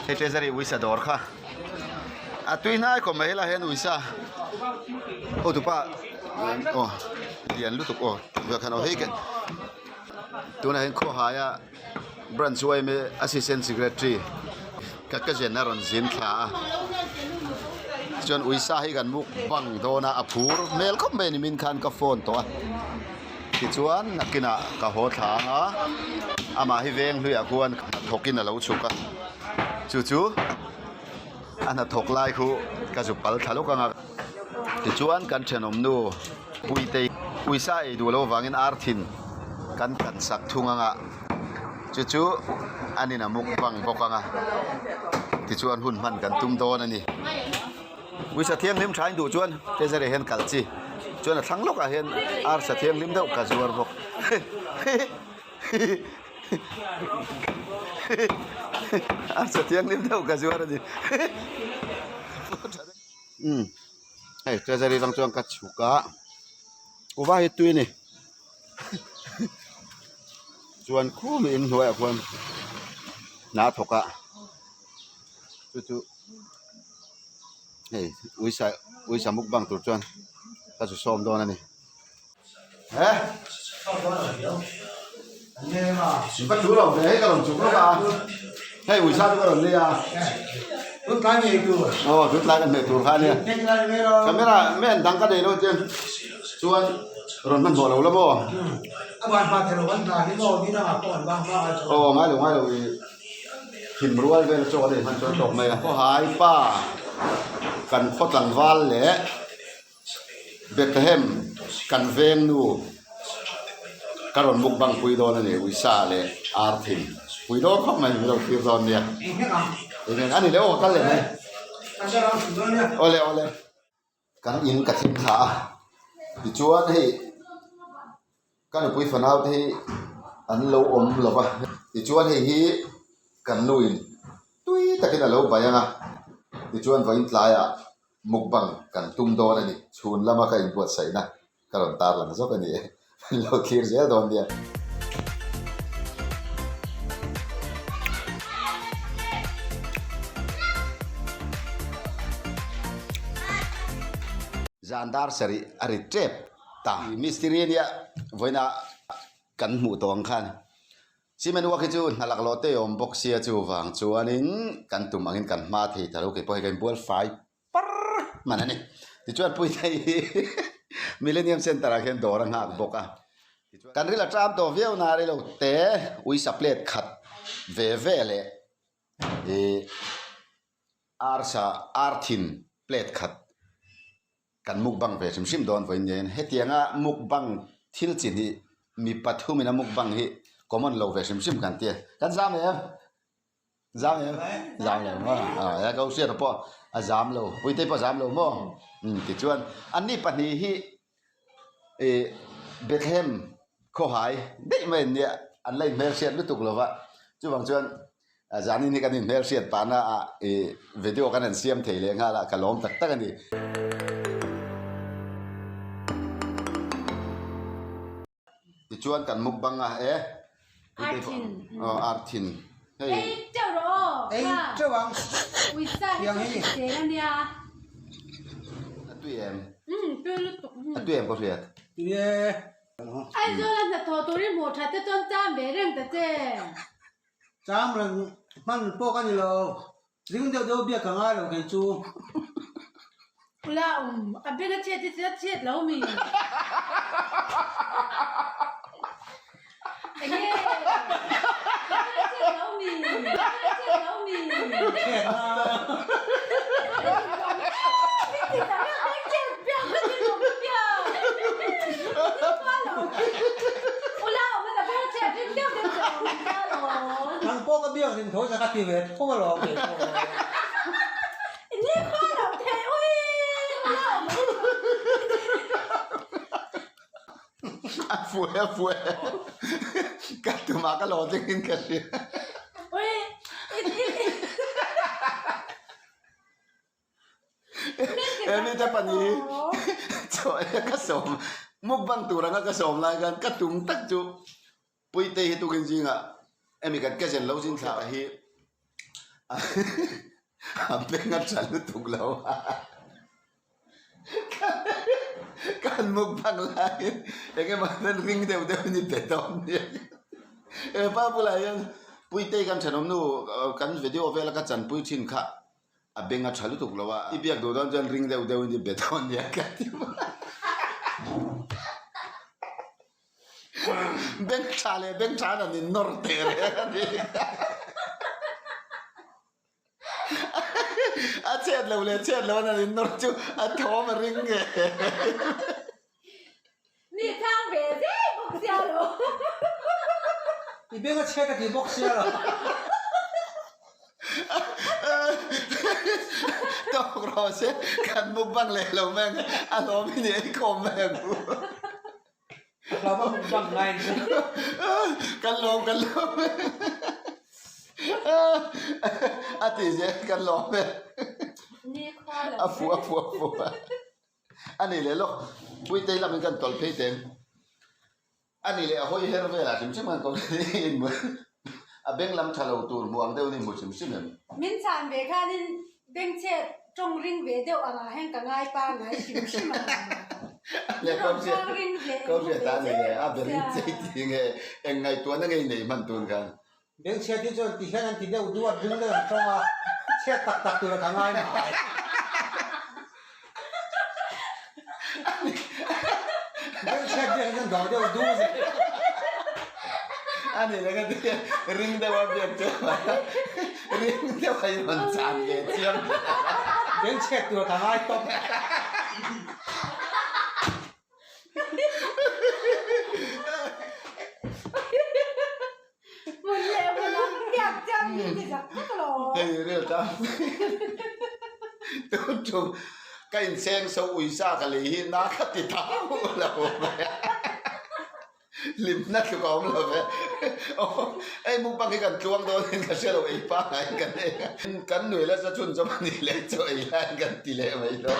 Hei Treasury uisa dawr kha a tui hnai khawp mai helai hian uisa hotupa aw lian lutuk aw tunah khan aw hei kan tunah hian khawhaia branch yma assistant secretary ka cousin a rawn zin thla a chuan uisa hi kan muk bang dawn a a phur hmel khawp mai a ni min khan ka phone tawh a tichuan nakinah ka haw thla ang a amah hi veng hluiah khuan hnathawkin a lo chhuk a chu chu a hnathawk lai khu ka zu pal thla lawk ang a tichuan kan thenawm nu Puitei uisa ei duh loh avangin ar thin kan kan sak thung ang a chu chu an in a mukbang bawk ang a tichuan hun hman kan tum dawn a ni. Uisa thianghlim thain duh chuan treasury hian kal chi chuan a thlang lawkah hian arsa thianghlim deuh ka zuar bawk arsa thianghlim deuh ka zuar a ni umm hei treasury atang chuan ka chhuk a kuhva hi tui a ni chuan khumi inhnuaiah khuan hna a thawk a chu chu. Hei uisa uisa mukbang tur chuan ka zu sawm dawn a ni he va chu lo ve hei ka rawn chuk lawk a hei uisa chu ka rawn lei a aw tun tlai kan hmeh tur kha a nia camera man dang ka nei lo chuan chuan rawn hmanhmawh lo la maw aw ngai lo ngai lo ih. Thim rual vel chaw a nei hman chuan tawk mai a. Khawhai pa kan khaw tlangval leh Bethlehem kan veng nu ka rawn mukbang pui dawn a ni Uisa leh Arthin pui dawn khawp mai min lo thlir dawn nia. Eng a ni le aw ka kal leh mai. Awle awle. Kan in ka thim thla a tichuan hei ka nupui fanau te hi an lo awm lo va tichuan hei hi kan nu in tui takin a lo bai ang a tichuan vawiin tlaiah mukbang kan tum dawn a ni chhun lama ka inbuatsaihna ka rawn tarlang zawk a ni e an lo thlir zel dawn nia. Zan dar sarih a ri tep ta. Mistiri nia vawiina kan hmuh tawh ang khan cement work hi chu hna lak lawh te awm bawk sia chuvang chuanin kan tum angin kan hma thei ta lo keipawh hi ka inbual fai par hman a ni. Tichuan Puitei hi Millennium Centre ah khian dawr a nghak bawk a. Kan ril a ṭam tawh viau na rilo te uisa plate khat ve ve leh ih arsa arthin plate khat kan mukbang ve hrim hrim dawn vawiin nen hetianga mukbang thil chi hnih mi pathum in a mukbang hi common lo ve hrim hrim kan tia kan zam em. Zam em? Zam lo maw? A ko hriat pawh a zam lo. Puitei pawh a zam lo maw? Umm tichuan anni pahnih hi ih Bethlehem khawhai daih mai an nia, an la inhmelhriat lutuk lo va. Chuvang chuan zanin hi kan inhmelhriat pahna ah ih video kan han siam thei leh nghal a, ka lawm tak tak a ni. Tichuan kan mukbang a e. Arthin. Aw arthin. Hei. Ei teuh rawh aw. Ei teuh ang. Uisa hi chu hrisel a nia. A tui em? Umm tui lutuk. A tui em ka hriat? Tui e. Aizawl a hnathawh turin hmuh that te chuan cham ve reng ta che. Cham reng hman pawh ka ni lo. Ring deuh deuh biak ka ngai lo kei chu. Ula um, a beng a chhiat hi chhiat chhiat lo mi. Enge a beng a chhiat lo mi, a beng a chhiat lo mi. Chhiat na. Nang pawh ka biak rin tho che ka ti ve tho alawm kei pawh. A fuai a fuai ka tumah ka lo thlengin ka hria. Emi te pahnih chaw ei ka sawm mukbang tur anga ka sawm lai khan ka tum tak chu Puitei hi tukin zingah emi kan cousin lo zin thla hi. A beng a tha lutuk lo a. Kan mukbang laiin eng emaw hian ring deuh deuh in i be dawn nia. He pa bulah hian Puitei kan thenawm nu kan video vela ka chanpui thin kha a beng a tha lutuk lo a. I biak duh dawn chuan ring deuh deuh in i be dawn nia ka ti mai. Beng tha leh beng tha an in nawr teh reng a ni. A chhiat lo leh chhiat lo an in nawr chu a thawm a ring nge. Ni chang ve zek bawk sia lo. I beng a chhiat a ti bawk sia lo. Tawk rawh se kan mukbang leh lo mai ang a hlawm hi ni ei khawm mai ang u. Hlawm a mukbang ngai ang chu. Kan lawm kan lawm e. A ti zel kan lawm e. A fu a fu a fu a ni leh lawk Puitei lamin kan tawlh phei teng. A ni leh a hawi her velah hrim hrim khan in a beng lam tha lo tur hmu ang deuh ni hmu hrim hrim em? Min chhan ve khanin beng chhiat tawng ring ve deuh angah hian ka ngai pa ngai hrim hrim ang. Le ko hriat ko hriat a ni le a bering chei ti nge eng ngaihtuahna ngei nei hman tun khan. Beng chhiat hi chuan ti hian an ti deuh duat ring deuh ang tawng a, chhiat tak tak tura ka ngai mai. Beng chhiat biak hian dawr deuh du zel. A ni le ka ti ring deuh a biak chu ring deuh a i rawn chan ve chiam. Beng chhiat tura ka ngai tawp. Hmun leh hmun ang biak chiam hi ti zak vek lo. Hei rel ta. Tun tum ka inseng so uisa ka lei hi na kha ti thau lo mai a. Hlimna tluk a awm lo ve. Hei mukbang hi kan tluang dawn in ka hre lo ei pangai kan ei a. Kan nui nasa chhun zawm a nih leh chaw ei lai kan ti leh mai dawn.